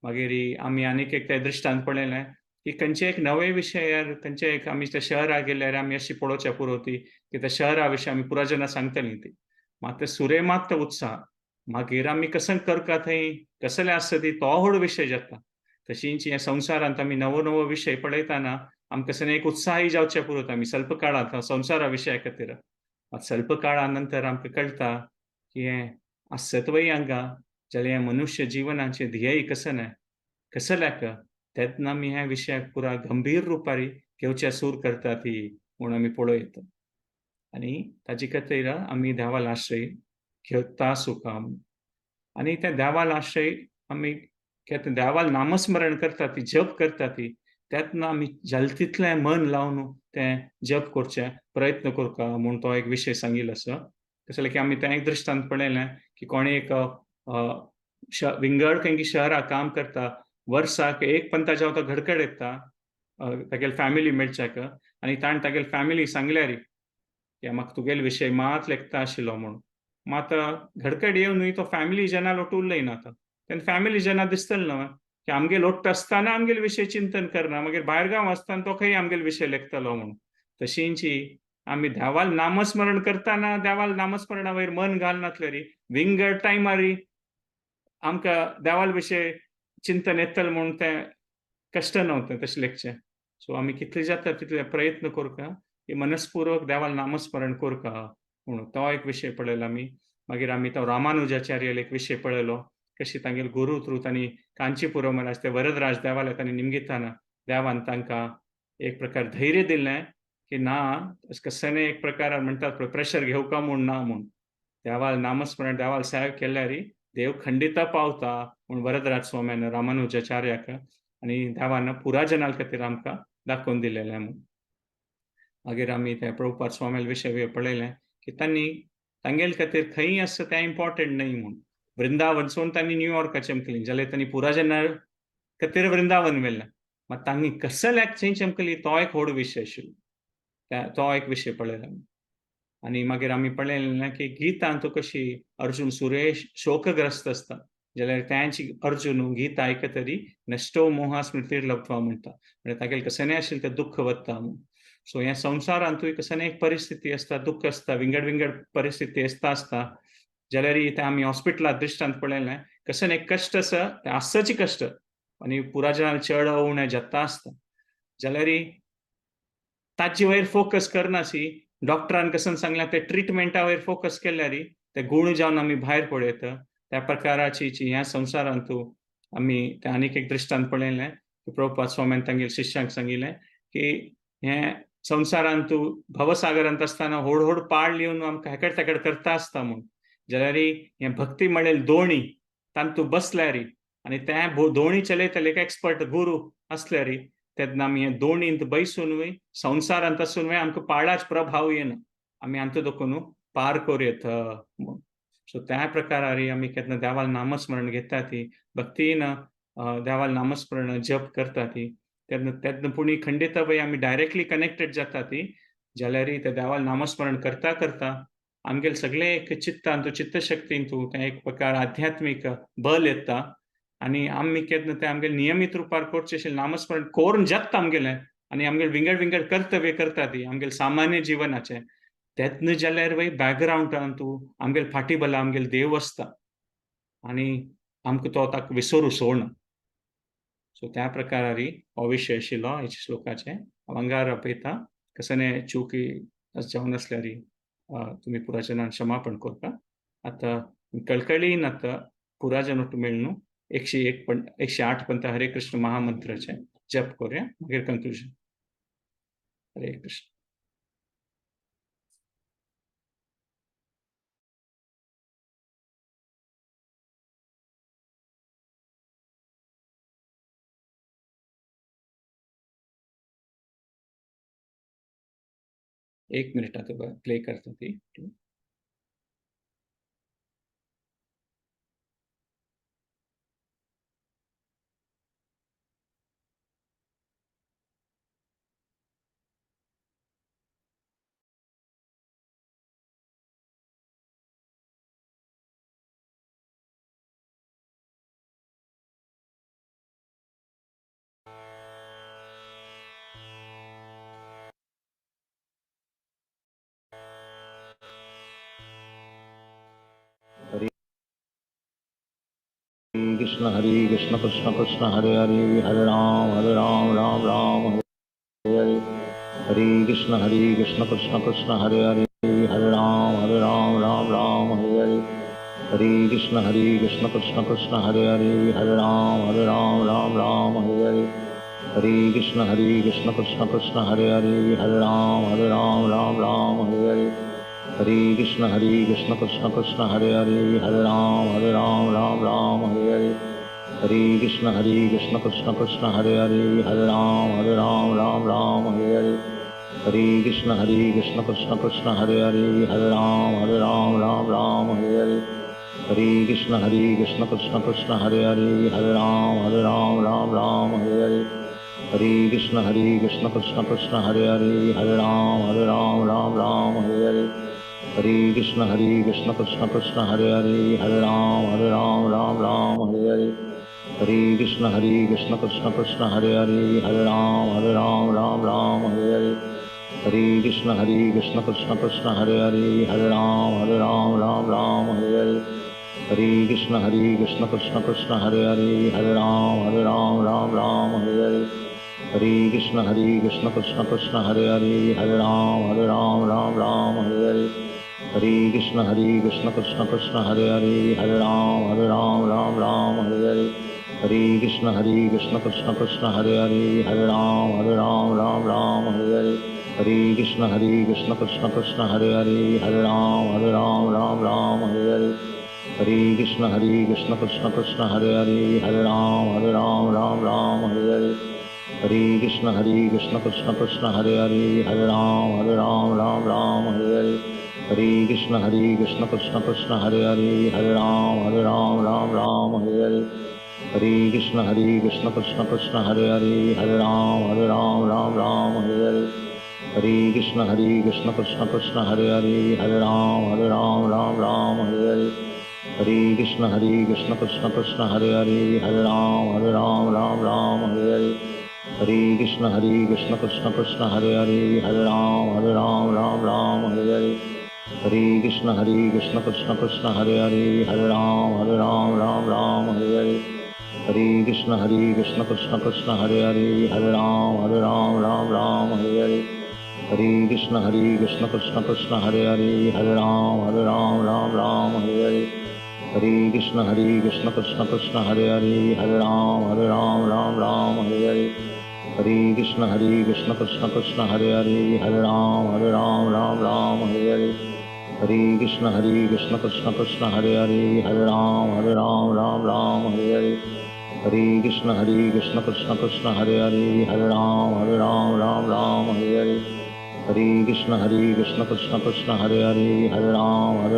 मागीर आमी आनीक एक ते दृश्टांत पळयलें की खंयचे एक नवे विशयार खंयचे एक आमी त्या शहराक गेल्यार आमी अशी पळोवच्या पुरो ती की त्या शहरा विशय आमी पुरा जाणां सांगतली ती, मात सुरे मात उत्साह मागीर आमी कसं करका थंय कसले आसता ती तो व्हड विशय जाता. तशींच ह्या संवसारांत आमी नवो नवो विशय पळयतना आमकां कसं एक उत्साही जावचे पुरो आमी स्वल्प काळांत संवसारा विशया खातीर. मात स्वल्प काळा नंतर आमकां कळटा की हें आसत वय हांगा जाल्यार हें मनुष्य जिवनाचें ध्येय कसं न्हय कसल्याक तेन्ना आमी ह्या विशयाक पुरा गंभीर रुपारी घेवच्या सूर करता ती म्हूण आमी पळयता आनी ताजे खातीर आमी देवाल आश्रय घेता सुखा. आनी त्या देवाल आश्रय आमी देवाल नामस्मरण करता ती जप करता ती तेन्ना आमी जाल तितलें मन लावन तें जप करचें प्रयत्न करता म्हूण तो एक विशय सांगिल्लो आसा. तशें की आमी तें एक दृश्टांत पळयलें की कोणें एक विंगड खंय शहराक काम करता, वर्साक एक पंता जेवा तो घडकड येता तागेले फॅमिली मेळच्याक आनी ताणें तागेले फॅमिली सांगल्यार की म्हाका तुगेले विशय मात लेखता आशिल्लो म्हूण. मात घडकड येवन तो फॅमिली जना लोट उलयना आतां, तेन्ना फॅमिली जना दिसतलें न्हय की आमगेल लोट्ट आसतना आमगेले विशय चिंतन करना, मागीर भायर गांव आसतना तो खंय आमगेले विशय लेखतलो म्हूण. तशींची आमी देवाल नामस्मरण करतना देवाल नामस्मरणा वयर मन घालनातलें विंगड टायमारी आमकां देवाल विशय चिंतन येतलें म्हूण तें कश्ट नव्हतें तशें लेखचें. सो आमी कितले जाता तितले प्रयत्न करता की मनस्पुर्वक देवाल नामस्मरण करता म्हूण तो एक विशय पळयलो आमी. मागीर आमी तो रामानुजाचार्य एक विशय पळयलो कशी तांगेले गुरू थ्रू तांणी कांचीपुरम महाराज ते वरदराज देवाले तांणी निमगिताना देवान तांकां एक प्रकार धैर्य दिलें की ना कसने एक प्रकार म्हणटात पळय प्रेशर घेवका म्हूण ना म्हूण, देवाल नामस्मरण देवाल सेवा केल्यार देव खंडिता पावता म्हूण वरदराज स्वाम्यान रामानुजाचार्याक आनी देवान पुरा जनाल खातीर आमकां दाखोवन दिलेलें म्हूण. मागीर आमी ते प्रभुपाद स्वाम्याले विशय पळयलें की तांणी तांगेले खातीर खंय आसता तें इम्पॉर्टंट न्हय म्हूण. वृंदावन सोन तांणी न्यूयॉर्का चमकली जाल्यार तांणी पुरा जना खातीर वृंदावन व्हेलें, मात तांणी कसल्याक थंय चमकली तो एक व्हड विशय आशिल्लो, तो एक विशय पळयलो. आनी मागीर आमी पळयलें की गीतांत कशी अर्जुन सुरेश शोकग्रस्त आसता जाल्यार त्यांची अर्जुन गीता आयकतरी नश्टो मोहा स्मृतीर लब्ध्वा म्हणटा, म्हणजे तागेलें कसलें आशिल्लें तें दुख्ख वता म्हूण. सो ह्या संवसारांतूय कसलें एक परिस्थिती आसता, दुख्ख आसता, विंगड विंगड परिस्थिती आसता आसता जाल्यार तें आमी हॉस्पिटलांत दृश्टांत पळयलें कसलें एक कश्ट आसा तें आसचें कश्ट आनी पुरा जणांक चड उणें जाता आसता, जाल्यार ताचे वयर फोकस करनासी डॉक्टरान कसं सांगलें ते ट्रिटमेंटा वयर फोकस केल्यार ते गुण जावन आमी भायर पळयता. त्या प्रकाराची ह्या संवसारांत आमी ते आनीक एक दृश्टांत पळयलें की प्रभुपाद स्वाम्यान तांगेल्या शिष्यांक सांगिल्लें की हें संवसारांत भवसागरांत आसतना व्हड व्हड पाळ येवन आमकां हेकड तेकड करता आसता म्हूण, जाल्यार हें भक्ती म्हणलें दोणी तांतू बसल्यार आनी तें दोणी चलयतले एक एक्सपर्ट गुरू आसल्यार तेन्ना आमी हे दोणींत बैसून संवसारांत आसून आमकां पाळाच प्रभाव येना, आमी हांतू देखून पार करूं येता म्हूण. सो त्या प्रकारार आमी केन्ना देवाल नामस्मरण घेता ती भक्तीन देवाल नामस्मरण जप करता ती तेन्ना तेन्ना पुणी खंडित पळय आमी डायरेक्टली कनेक्टेड जाता ती, जाल्यार ते देवाल नामस्मरण करता करता आमगेले सगळे एक चित्तांतू चित्तशक्तींतू तें एक प्रकार आध्यात्मीक बल येता आनी आमी केन्ना तें आमगेले नियमीत रुपार करचें अशें नामस्मरण करून जाता आमगेलें आनी आमगेले विंगड विंगड कर्तव्य करता ती आमगेले सामान्य जिवनाचें तेन्ना जाल्यार वय बॅकग्रावंडान तूं आमगेले फाटी बला आमगेले देव आसता आनी आमकां तो ताका विसरू सोडना. सो त्या प्रकारारी हो विशय आशिल्लो हेच्या श्लोकाचें. हांव अंगार आपयता कसने चुकी जावन आसल्यार तुमी पुराजनान क्षमापण करता. आतां कळकळीन आतां पुराजन मेळ्ळू 101 108 पंत हरे कृष्ण महामंत्राचें जप करूया, मागीर कंक्लुजन. हरे कृष्ण. एक मिनिट आता प्ले करता ती. Krishna Hare Krishna Krishna Krishna Hare Hare Hare Ram Ram Ram Hare Hare Hare Krishna Hare Krishna Krishna Krishna Hare Hare Hare Ram Ram Ram Hare Hare Hare Krishna Hare Krishna Krishna Krishna Hare Hare Hare Ram Ram Hare Hare Hare Krishna Hare Krishna Krishna Krishna Hare Hare Hare Ram Ram Hare Hare Hare Krishna Hare Krishna Krishna Krishna Hare Hare Hare Ram Ram Hare Hare Hare Krishna Hare Krishna Krishna Krishna Hare Hare Hare Ram Ram Hare Hare Hare Krishna Hare Krishna Krishna Krishna Hare Hare Hare Ram Ram Hare Hare Hare Krishna Hare Krishna Krishna Krishna Hare Hare Hare Ram Ram Hare Hare Hare Krishna Hare Krishna Krishna Krishna Hare Hare Hare Ram Ram Hare Hare Hare Krishna Hare Krishna Krishna Krishna Hare Hare Hare Ram Ram Hare Hare Hare Krishna Hare Krishna Krishna Krishna Hare Hare Hare Ram Ram Hare Hare Hare Krishna Hare Krishna Krishna Krishna Hare Hare Hare Ram Ram Hare Hare Hare Krishna Hare Krishna Krishna Krishna Hare Hare Hare Ram Ram Hare Hare Hare Krishna Hare Krishna Krishna Krishna Hare Hare Hare Ram Ram Hare Hare Hare Krishna Hare Krishna Krishna Krishna Hare Hare Hare Ram Ram Hare Hare Hare Krishna Hare Krishna Krishna Krishna Hare Hare Hare Ram Ram Hare Hare Hare Krishna Hare Krishna Krishna Krishna Hare Hare Hare Ram Ram Hare Hare Hare Krishna Hare Krishna Krishna Krishna Hare Hare Hare Ram Ram Hare Hare Hare Krishna Hare Krishna Krishna Krishna Hare Hare Hare Ram Ram Hare Hare Hare Krishna Hare Krishna Krishna Krishna Hare Hare Hare Ram Ram Hare Hare Hare Krishna Hare Krishna Krishna Krishna Hare Hare Hare Ram Ram Hare Hare Hare Krishna Hare Krishna Krishna Krishna Hare Hare Hare Ram Ram Hare Hare Hare Krishna Hare Krishna Krishna Krishna Hare Hare Hare Ram Ram Hare Hare Hare Krishna Hare Krishna Krishna Krishna Hare Hare Hare Ram Ram Hare Hare Hare Krishna Hare Krishna Krishna Krishna Hare Hare Hare Ram Ram Hare Hare Hare Krishna Hare Krishna Krishna Krishna Hare Hare Hare Ram Ram Hare Hare Hare Krishna Hare Krishna Krishna Krishna Hare Hare Hare Ram Ram Hare Hare Hare Krishna Hare Krishna Krishna Krishna Hare Hare Hare Ram Ram Hare Hare Hare Krishna Hare Krishna Krishna Krishna Hare Hare Hare Ram Ram Hare Hare Hare Krishna Hare Krishna Krishna Krishna Hare Hare Hare Ram Ram Hare Hare Hare Krishna Hare Krishna Krishna Krishna Hare Hare Hare Ram Ram Hare Hare Hare Krishna Hare Krishna Krishna Krishna Hare Hare Hare Ram Ram Hare Hare Hare Krishna Hare Krishna Krishna Krishna Hare Hare Hare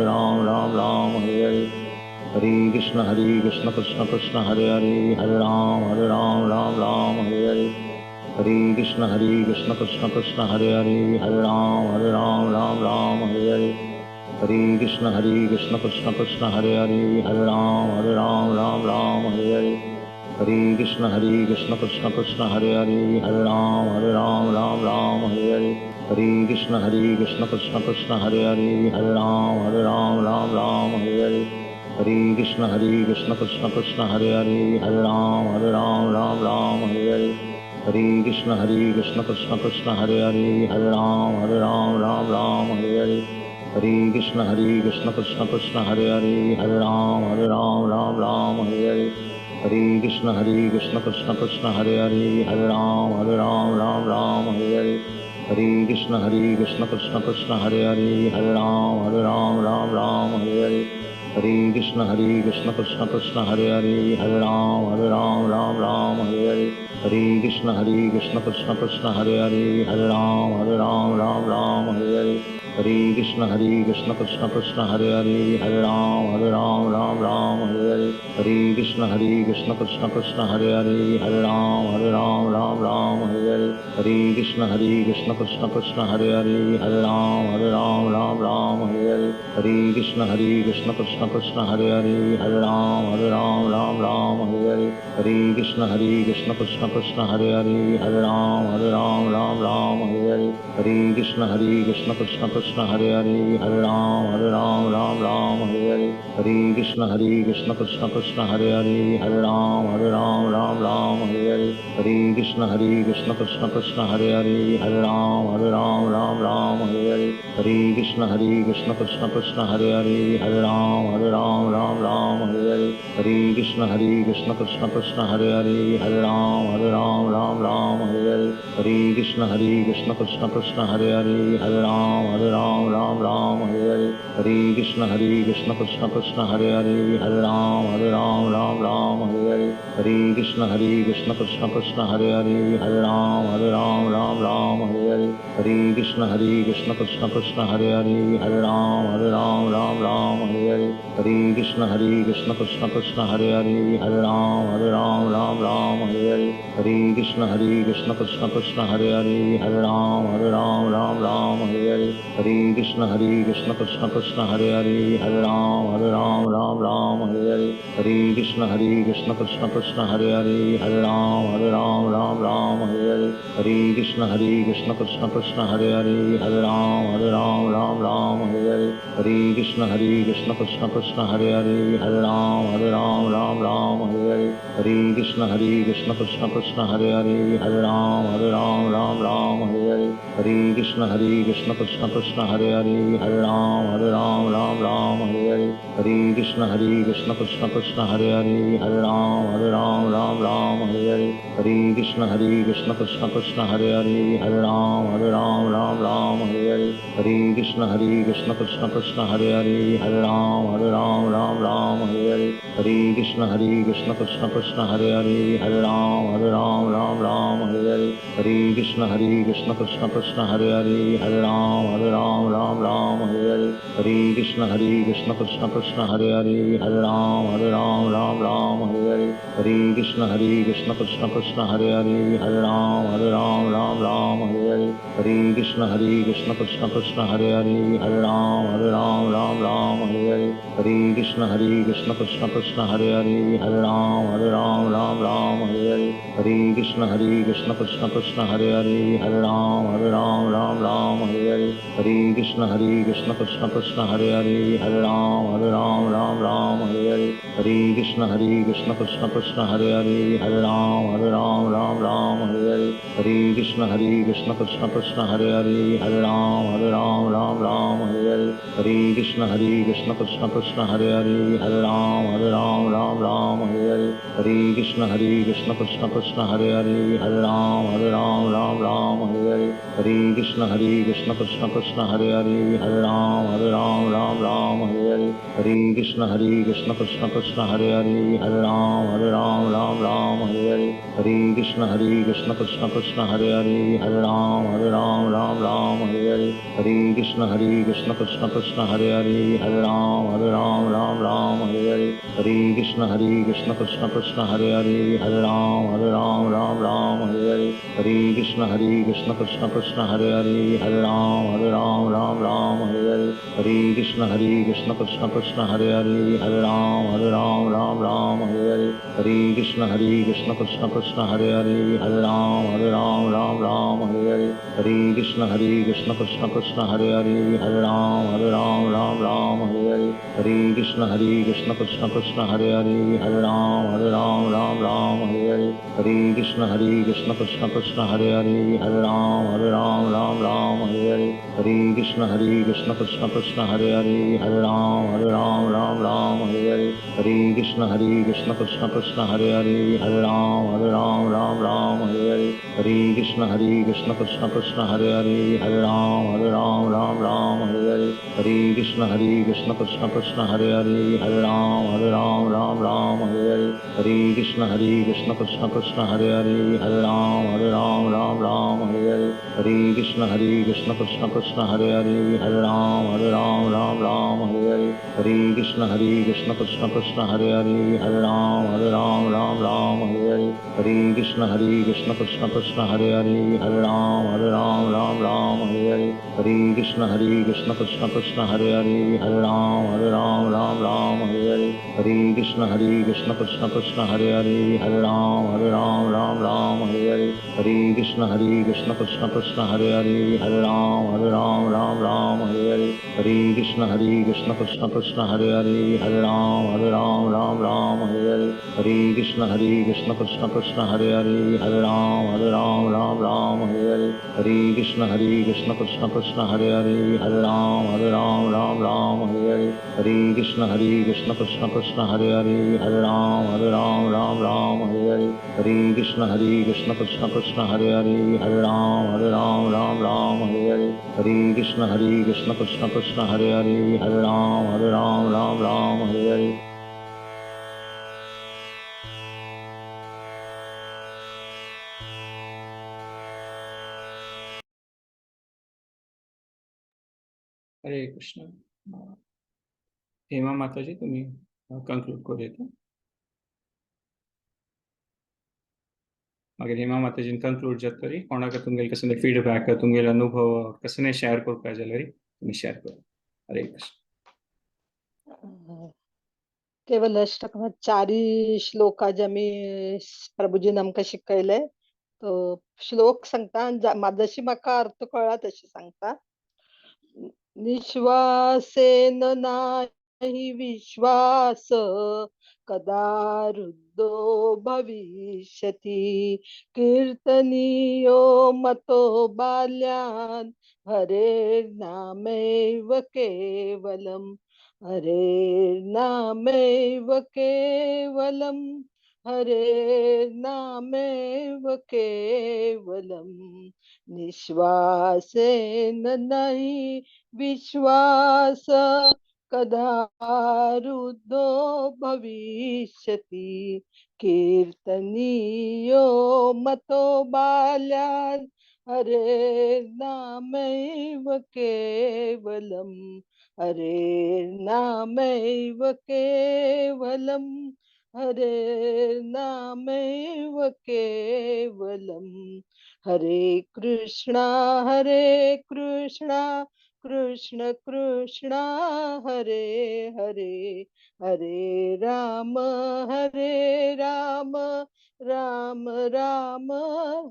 Ram Ram Hare Hare Hare Krishna Hare Krishna Krishna Krishna Hare Hare Hare Ram Ram Hare Hare Hare Krishna Hare Krishna Krishna Krishna Hare Hare Hare Ram Ram Hare Hare Hare Krishna Hare Krishna Krishna Krishna Hare Hare Hare Ram Ram Hare Hare Hare Krishna Hare Krishna Krishna Krishna Hare Hare Hare Ram Ram Hare Hare Hare Krishna Hare Krishna Krishna Krishna Hare Hare Hare Ram Ram Hare Hare Hare Krishna Hare Krishna Krishna Krishna Hare Hare Hare Ram Ram Hare Hare Hare Krishna Hare Krishna Krishna Krishna Hare Hare Hare Ram Ram Hare Hare Hare Krishna Hare Krishna Krishna Krishna Hare Hare Hare Ram Ram Hare Hare Hare Krishna Hare Krishna Krishna Krishna Hare Hare Hare Ram Ram Hare Hare Hare Krishna Hare Krishna Krishna Krishna Hare Hare Hare Ram Ram Hare Hare Hare Krishna Hare Krishna Krishna Krishna Hare Hare Hare Ram Ram Hare Hare Hare Krishna Hare Krishna Krishna Krishna Hare Hare Hare Ram Ram Hare Hare Hare Krishna Hare Krishna Krishna Krishna Hare Hare Hare Ram Ram Hare Hare Hare Krishna Hare Krishna Krishna Krishna Hare Hare Hare Ram Ram Hare Hare Hare Krishna Hare Krishna Krishna Krishna Hare Hare, Hare Ram Hare Ram Ram Ram Hare Hare. Hare Krishna Hare Krishna Krishna Krishna Hare Hare, Hare Ram Hare Ram Ram Ram Hare Hare. Hare Krishna Hare Krishna Krishna Krishna Hare Hare, Hare Ram Hare Ram Ram Ram Hare Hare. Hare Krishna Hare Krishna Krishna Krishna Hare Hare, Hare Ram Hare Ram Ram Ram Hare Hare. Hare Krishna Hare Krishna Krishna Krishna Hare Hare, Hare Ram Hare Ram Ram Ram Hare Hare. Hare Krishna Hare Krishna Krishna Krishna Hare Hare, Hare Ram Hare Ram Ram Ram Hare Hare. Hare Krishna Hare Krishna Krishna Krishna Hare Hare, Hare Ram Hare Ram Ram Ram Hare Hare. Hare Krishna Hare Krishna Krishna Krishna Hare Hare, Hare Ram Hare Ram Ram Ram Hare Hare. Hare Krishna Hare Krishna Krishna Krishna Hare Hare, Hare Ram Hare Ram Ram Ram Hare Hare. Hare Krishna Hare Krishna Krishna Krishna Hare Hare, Hare Ram Hare Ram Ram Ram Hare Hare. Hare Krishna Hare Krishna Krishna Krishna Hare Hare, Hare Ram Hare Ram Ram Ram Hare Hare. Hare Krishna Hare Krishna Krishna Krishna Hare Hare, Hare Ram Hare Ram Ram Ram Hare Hare. Hare Krishna Hare Krishna Krishna Krishna Hare Hare, Hare Ram Hare Ram Ram Ram Hare Hare. Hare Krishna Hare Krishna Krishna Krishna Hare Hare, Hare Ram Hare Ram Ram Ram Hare Hare. Hare Krishna Hare Krishna Krishna Krishna Hare Hare, Hare Ram Hare Ram Ram Ram Hare Hare. Hare Krishna Hare Krishna Krishna Krishna Hare Hare, Hare Ram Hare Ram Ram Ram Hare Hare. Hare Krishna Hare Krishna Krishna Krishna Hare Hare, Hare Ram Hare Ram Ram Ram Hare Hare. Hare Krishna Hare Krishna Krishna Krishna Hare Hare, Hare Ram Hare Ram Ram Ram Hare Hare. Hare Krishna Hare Krishna Krishna Krishna Hare Hare, Hare Ram Hare Ram Ram Ram Hare Hare. Hare Krishna Hare Krishna Krishna Krishna Hare Hare, Hare Ram Hare Ram Ram Ram Hare Hare. Hare Krishna Hare Krishna Krishna Krishna Hare Hare, Hare Ram Hare Ram Ram Ram Hare Hare. Hare Krishna Hare Krishna Krishna Krishna Hare Hare, Hare Ram Hare Ram Ram Ram Hare Hare. Hare Krishna Hare Krishna Krishna Krishna Hare Hare, Hare Ram Hare Ram Ram Ram Hare Hare. Hare Krishna Hare Krishna Krishna Krishna Hare Hare, Hare Ram Hare Ram Ram Ram Hare Hare. Hare Krishna Hare Krishna Krishna Krishna Hare Hare, Hare Ram Hare Ram Ram Ram Hare Hare. Hare Krishna Hare Krishna Krishna Krishna Hare Hare, Hare Ram Hare Ram Ram Ram Hare Hare. Hare Krishna Hare Krishna Krishna Krishna Hare Hare, Hare Ram Hare Ram Ram Ram Hare Hare. Hare Krishna Hare Krishna Krishna Krishna Hare Hare, Hare Ram Hare Ram Ram Ram Hare Hare. Hare Krishna Hare Krishna Krishna Krishna Hare Hare, Hare Ram Hare Ram Ram Ram Hare Hare. Hare Krishna Hare Krishna Krishna Krishna Hare Hare, Hare Ram Hare Ram Ram Ram Hare Hare. Hare Krishna Hare Krishna Krishna Krishna Hare Hare, Hare Ram Hare Ram Ram Ram Hare Hare. Hare Krishna Hare Krishna Krishna Krishna Hare Hare, Hare Ram Hare Ram Ram Ram Hare Hare. Hare Krishna Hare Krishna Krishna Krishna Hare Hare, Hare Ram Hare Ram Ram Ram Hare Hare. Hare Krishna Hare Krishna Krishna Krishna Hare Hare, Hare Ram Hare Ram Ram Ram Hare Hare. Hare Krishna Hare Krishna Krishna Krishna Hare Hare, Hare Ram Hare Ram Ram Ram Hare Hare. Hare Krishna Hare Krishna Krishna Krishna Hare Hare, Hare Ram Hare Ram Ram Ram Hare Hare. Hare Krishna Hare Krishna Krishna Krishna Hare Hare, Hare Ram Hare Ram Ram Ram Hare Hare. Hare Krishna Hare Krishna Krishna Krishna Hare Hare, Hare Ram Hare Ram Ram Ram Hare Hare. Hare Krishna Hare Krishna Krishna Krishna Hare Hare, Hare Ram Hare Ram Ram Ram Hare Hare. Hare Krishna Hare Krishna Krishna Krishna Hare Hare, Hare Ram Hare Ram Ram Ram Hare Hare. Hare Krishna Hare Krishna Krishna Krishna Hare Hare, Hare Ram Hare Ram Ram Ram Hare Hare. Hare Krishna Hare Krishna Krishna Krishna Hare Hare, Hare Ram Hare Ram Ram Ram Hare Hare. Hare Krishna Hare Krishna Krishna Krishna Hare Hare, Hare Ram Hare Ram Ram Ram Hare Hare. Hare Krishna Hare Krishna Krishna Krishna Hare Hare, Hare Ram Hare Ram Ram Ram Hare Hare. Hare Krishna Hare Krishna Krishna Krishna Hare Hare, Hare Ram Hare Ram Ram Ram Hare Hare. Hare Krishna Hare Krishna Krishna Krishna Hare Hare, Hare Ram Hare Ram Ram Ram Hare Hare. Hare Krishna Hare Krishna Krishna Krishna Hare Hare, Hare Ram Hare Ram Ram Ram Hare Hare. Hare Krishna Hare Krishna Krishna Krishna Hare Hare, Hare Ram Hare Ram Ram Ram Hare Hare. Hare Krishna Hare Krishna Krishna Krishna Hare Hare, Hare Ram Hare Ram Ram Ram Hare Hare. Hare Krishna Hare Krishna Krishna Krishna Hare Hare, Hare Ram Hare Ram Ram Ram Hare Hare. Hare Krishna Hare Krishna Krishna Krishna Hare Hare, Hare Ram Hare Ram Ram Ram Hare Hare. Hare Krishna Krishna Krishna Hare Hare, Hare Ram Ram Ram Hare Hare. Hare Krishna Krishna Krishna Hare Hare, Hare Ram Ram Ram Hare Hare. Hare Krishna Krishna Krishna Hare Hare, Hare Ram Ram Hare Hare. Hare Krishna Krishna Krishna Hare Hare, Hare Ram Ram Hare Hare. Hare Krishna Krishna Krishna Hare Hare, Hare Ram Ram Hare Hare. Hare Krishna Krishna Krishna Hare Hare, Hare Ram Ram Hare Hare. Hare Krishna Krishna Krishna Hare Hare, Hare Ram Ram Hare Hare. Hare Krishna Krishna Krishna Hare Hare, Hare Ram Ram Hare Hare. Hare Krishna Krishna Krishna Hare Hare, Hare Ram Ram Hare Hare. Hare Krishna Krishna Krishna Hare Hare, Hare Ram Ram Hare Hare. Hare Krishna Krishna Krishna Hare Hare, Hare Ram Ram Hare Hare. Hare Krishna. Hema Mataji, तुम्ही conclude करूया. मागीर Hema माताजीन conclude जाता तरी कोणाक तुमगेले कसले feedback, तुमगेले अनुभव कसले share करपाक जाल्यार तुम्ही शेअर करा. हरे कृष्ण. केवल अष्टक चारी श्लोका जे आमी प्रभुजीन आमकां शिकयले तो श्लोक सांगता आनी जशी म्हाका अर्थ कळ्ळा तशी सांगता. निश्वासेन नाही विश्वास कदा रुद्धो भविष्यति, कीर्तनीयो मतो बाल्यान् हरेर्नामैव केवलम्, हरेर्नामैव केवलम्, हरेर्नामैव केवलम्. निश्वासेन नाही विश्वास कदा रुद्धो भविष्यति, कीर्तनीयो मतो बाल्यान् हरेर्नामैव केवलम्, हरेर्नामैव केवलम्, हरेर्नामैव केवलम्. हरे कृष्णा कृष्ण कृष्ण हरे हरे, हरे राम राम राम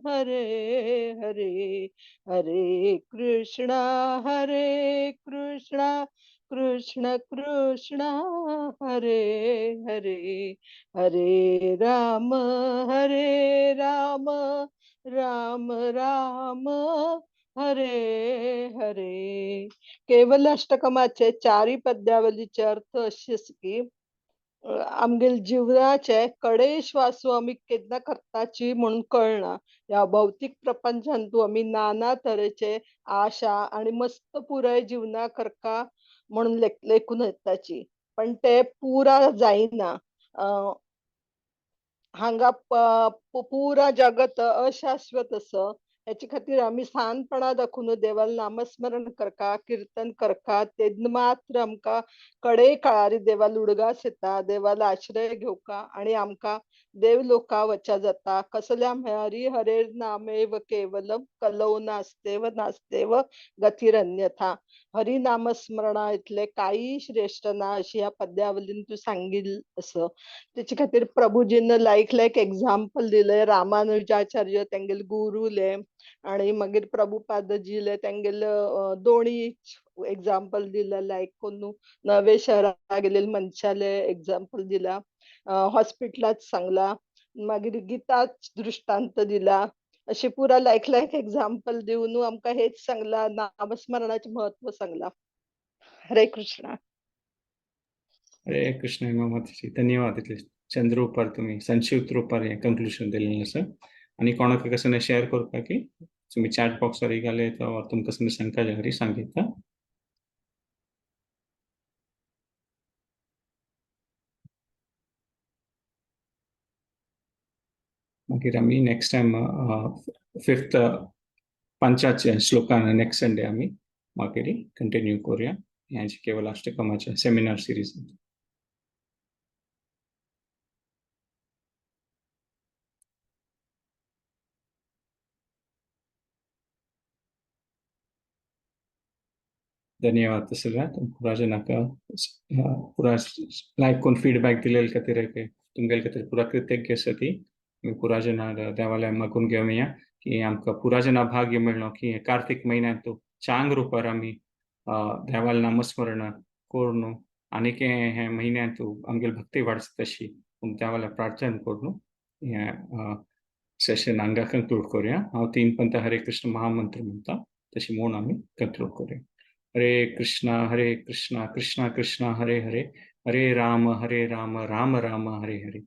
हरे हरे, हरे कृष्णा कृष्ण कृष्ण हरे हरे, हरे राम राम राम हरे हरे. केवल अष्टकमाचे चारी पद्यावलीचे अर्थ अशे आसा की आमगेले जिवनाचे कडे श्वासो आमी केन्ना करताची म्हणून कळना. ह्या भौतीक प्रपंचांतू आमी नाना तरेचे आशा आनी मस्त पुराय जिवना करका म्हणून लेखून येताची, पण ते पुरा जायना. हांगा पुरा जगत अशाश्वत आसा. हेचे खातीर आमी ल्हानपणा दाखोवन देवाल नामस्मरण करका, कीर्तन करका, तेन्ना मात्र आमकां कडे काळारी देवाल उडगास येता, देवाल आश्रय घेवका आनी आमकां देव लोका वचा जाता. कसल्या म्हळ्यार हरेर नामेव केवलम कलौ नास्तेव नास्तेव गतिरन्यथा. हरी नामस्मरणा इतले कांय श्रेष्ठ ना अशी ह्या पद्यावलीन तूं सांगिल असो. तेचे खातीर प्रभुजीन लायक लायक एग्जाम्पल दिले, रामानुजाचार्य तेंगेले गुरुले आणि मागीर प्रभुपादजीले तेंगेले दोणी एग्जाम्पल दिला, लायक कोन्नू नवे शहरा गेलेले मनशाले एग्जाम्पल दिला, हॉस्पिटलात सांगला, मागीर गीताच दृष्टांत दिला. अशे पुरा लायक लायक एग्जाम्पल दिवन आमकां हेच सांगला, नामस्मरणाचें म्हत्व सांगला. हरे कृष्णा. हरे कृष्ण माताजी, धन्यवाद. इतले चंद्र रुपार तुम्ही संक्षिप्त रुपार हें कंक्लुजन दिलेलें आसा. आनी कोणाक कसं शेअर करपाक की तुम्ही चॅट बॉक्सार घाले तर तुमकां कसं शंका जाल्यार सांगिता. मागीर आमी नेक्स्ट टायम फिफ्थ पंचाचे श्लोकान नेक्स्ट संडे आमी मागीर कंटिन्यू करूया. ह्या केवलाष्टकमाच्या सेमिनार सिरीज. धन्यवाद सगळ्या पुरा जनाक पुरा लायक करून फीडबॅक दिलेल खातीर तुमगेले खातीर पुरा कृतज्ञ आसा ती. आमी पुरा जना देवालय मागून घेवया की आमकां पुरा जना भाग्य मेळ्ळो की कार्तीक म्हयन्यांत चांग रुपार आमी देवाल नामस्मरण करून आनीक हे म्हयन्यांत आमगेली भक्ती वाडची तशी देवाला प्रार्थना करून हें सेशन हांगा कंक्लूड करूया. हांव तीन पंत हरे कृष्ण महामंत्र म्हणटा तशी म्हणून आमी कंक्लूड करूया. हरे कृष्णा कृष्णा कृष्णा हरे हरे, हरे राम राम राम हरे हरे,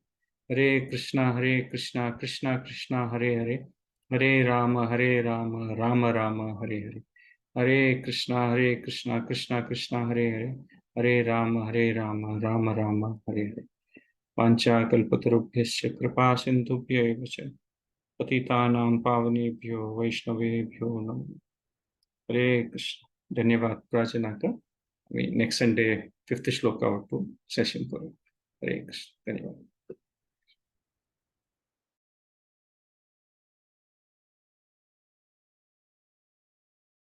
हरे कृष्णा कृष्णा कृष्णा हरे हरे, हरे राम राम राम हरे हरे, हरे कृष्णा कृष्णा कृष्णा हरे हरे, हरे राम राम राम हरे हरे. वाञ्छा कल्पतरुभ्यश्च कृपा सिन्धुभ्य एव च पतितानां पावनेभ्यो वैष्णवेभ्यो नमः. हरे कृष्ण. धन्यवाद प्राचनाक. आमी next Sunday fifth shloka Wattoo Seshan करूया. हरे कृष्ण. धन्यवाद.